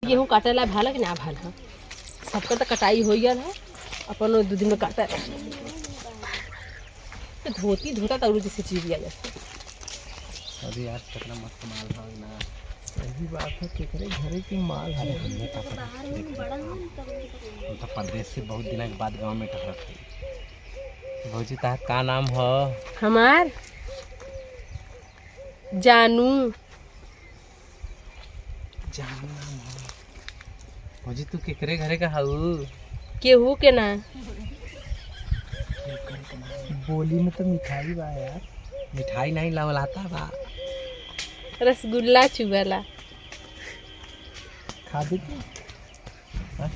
गेहूँ काटे ला भाला कि ना भाल है। सबका तो कटाई हो गया है, अपन वो 2 दिन में काटा है। तो धोती धोता तब जैसे चीज आ जाती। अरे यार कितना मस्त माल है ना। सही बात है, केकरे घरे की माल है। हमने का हम तो परदेश से बहुत दिन के बाद गांव में ठहरत हई। भौजी तार का नाम ह? हमार जानू। जानू नाम ह। भौजी तू केकरे घरे का हऊ? केहू के ना। बोली में तो मिठाई बा यार। मिठाई नहीं लवलाता बा। रसगुल्ला चुगला खा दे तू।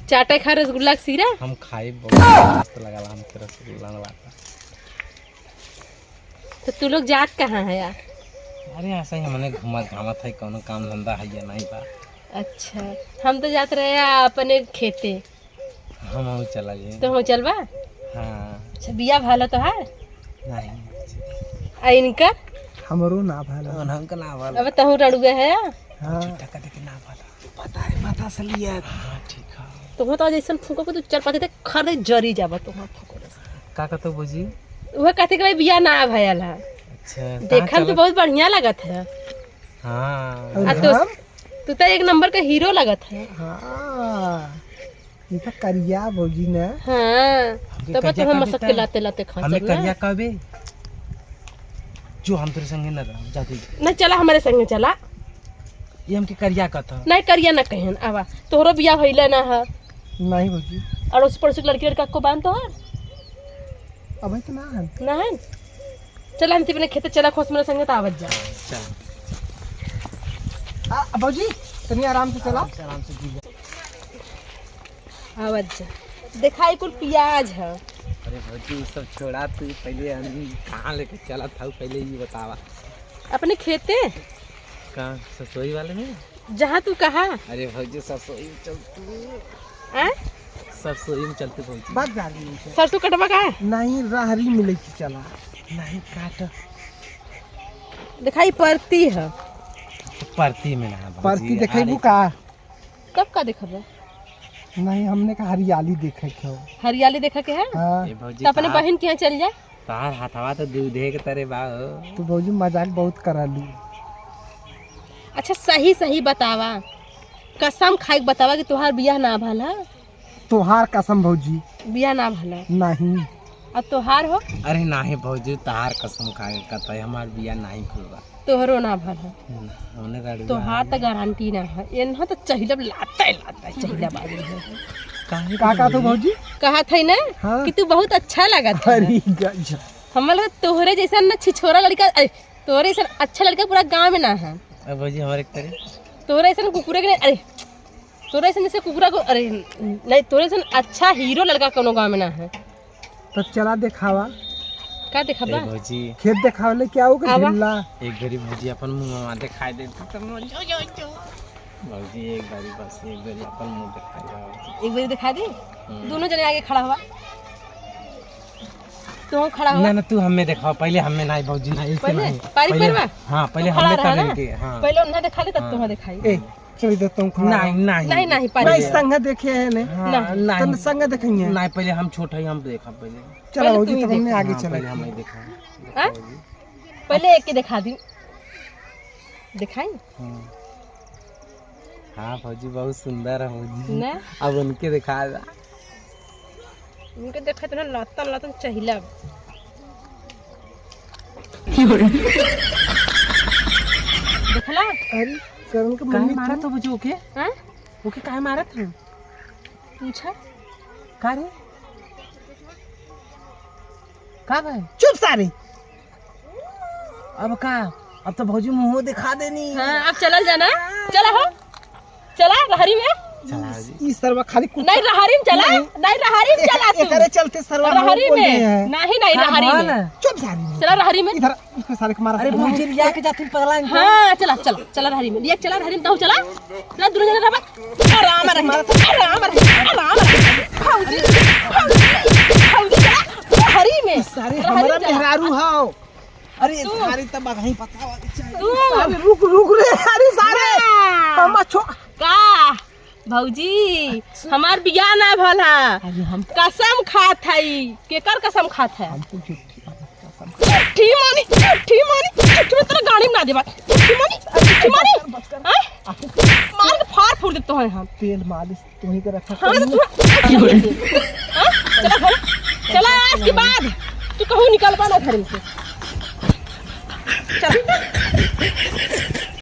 चाटे खा रसगुल्ला के सीरा। हम खाई बहुत मस्त लगला हमके रसगुल्ला लवाता। तो तू लोग जात कहाँ है यार? अरे ऐसा ही हमने घुमा घामत है, कोनो काम धंधा है या नहीं बा। अच्छा, हम तो जात रहे हैं अपने खेते। हम हम चला जाए तो हम चलबा? हाँ। अच्छा, बिया भाला तो है नहीं। आ इनका हमरो ना भाला। हमका ना भाला। अब तहु रड़ुए है। हाँ। झूठा का देख ना भाला। पता है, पता असलियत। हाँ ठीक है। तुम तो जैसन फूको को तू चल पाते थे खर जरी जाबा तुम फूको। का कहतो बुजी? वह कहते कि भाई बिया ना भयल है। अच्छा, देखल तो बहुत बढ़िया लगत है। हाँ। आ तो तू तो एक नंबर का हीरो लगत है। हाँ, ये तो करिया भौजी ना। हाँ, तब तो हम मसक के लाते लाते खा हमें करिया कबे जो हम तेरे संगे न रह जाते ना। चला हमारे संगे चला। ये हमके करिया कहता। नहीं करिया ना कहन। आवा तोहरो बिया भइले ना है? नहीं भौजी। अड़ोस पड़ोसी के लड़की लड़का को बांध तोहर? अबे तो ना है। ना है। चला हम अपने खेते चला, खोस मेरे संगे तो आवत जा। चल आ भौजी तनी आराम से चला। आराम से जी आवत जा। देखा कुल प्याज है। अरे भौजी सब छोड़ा, तू पहले हम कहाँ लेके चला था पहले ये बतावा। अपने खेते। कहाँ? ससुई वाले में? जहाँ तू कहा। अरे भौजी सरसोई में चल तू। सरसोई में चलते भौजी। बात गाली सरसों कटवा का है? नहीं, राहरी मिले की चला। नहीं काट। दिखाई पड़ती है। तो परती में ना परती देखेबू का? कब का देखब? नहीं, हमने का हरियाली देखे के हो। हरियाली देखे के है? हाँ। तो अपने बहन के यहाँ चल जा। तार हाथवा तो दूधे के तरे बा। तू भौजी मजाक बहुत करालू। अच्छा सही सही बतावा, कसम खाई के बतावा कि तुहार बियाह ना भला। तुहार कसम भौजी। बियाह ना भला? नहीं। अब तुहार हो? अरे नाही भौजी, तहार कसम खाए कहता है हमार बियाह नहीं खुलवा। तोहरो ना भला? हमने गाड़ी तोहार तो गारंटी ना है। एन्हा तो चहिलब लाते लाते चहिलब आ गई है। का का तो भौजी कहा था ना? हाँ। कि तू बहुत अच्छा लगा था। अरे गजब। हमल तोहरे जैसा ना छिछोरा लड़का, अरे तोहरे जैसा अच्छा लड़का पूरा गांव में ना है। अब भौजी हमारे करे तोहरे जैसा कुकुरे के, अरे तोहरे जैसा जैसे कुकुरा को, अरे नहीं तोहरे जैसा अच्छा हीरो लड़का कोनो गांव में ना है। तो चला देखावा। का देखावा? भौजी खेत देखावले क्या हो के ढिल्ला। एक बारी भौजी अपन मुंह दिखाई दे तो भौजी एक बारी बस एक बारी अपन मुंह दिखाई दे। एक बारी दिखा दे। दोनों जने आगे खड़ा हुआ, तू खड़ा हुआ। ना ना तू हमें दिखाओ पहले, हमें नहीं भौजी नहीं पहले पारी परवा। हां पहले हमें तब इनके। हां पहले उन्हें दिखा दे तब तुम्हें दिखाई। ए चल इधर तुम खड़ा। नहीं नहीं नहीं नहीं पारी नहीं संग देखे है ने। नहीं तुम संग देखेंगे नहीं, पहले हम छोटा ही हम देखा पहले। चलो भौजी तब हमने आगे चला। पहले हमें देखा। हां पहले एक के दिखा दी। दिखाई? हां भौजी बहुत सुंदर है भौजी ना। अब उनके दिखा दा। उनके देखा तो ना लतन लतन चहिला। देखला? अरे करण के मम्मी मारा तो बुझो के। हां ओके काहे मारत है? पूछा का रे का भाई? चुप सारे। अब का अब तो भौजी मुंह दिखा देनी। हां अब चलल जाना। चला हो चला रहरी में चला। ई सरवा खाली नहीं रहरी में चला। नहीं रहरी में चला तू। एकरे चलते सरवा रहरी में नहीं नहीं रहरी में। चुप सारी। चला रहरी में। इधर इसको सारे को मारा। अरे भौजी लिया के जाती पगला इनको। हां चला चला चला रहरी में लिया चला रहरी में तू चला चला दोनों जने रहा। आराम रहे आराम रहे आराम रहे। भौजी भौजी चला रहरी में। सारे हमारा मेहरारू हाओ। अरे सारे तब कहीं पता तू सारे रुक रुक रे। अरे सारे हम छो का भौजी हमार बियाह ना भल है। अरे हम कसम खात है, केकर कसम खात है? हमको झूठी कसम। झूठी मानी, झूठी मानी, झूठी में तेरा गाड़ी में ना देबा। झूठी मानी, झूठी मानी। बस कर। हैं? मार के फाड़ फूड़ देते हैं हम। तेल मालिश तुम्ही के रखा। हाँ तो तू हाँ? चला घर चला, आज के बाद तू कहूँ निकल पाना घर में से। चल।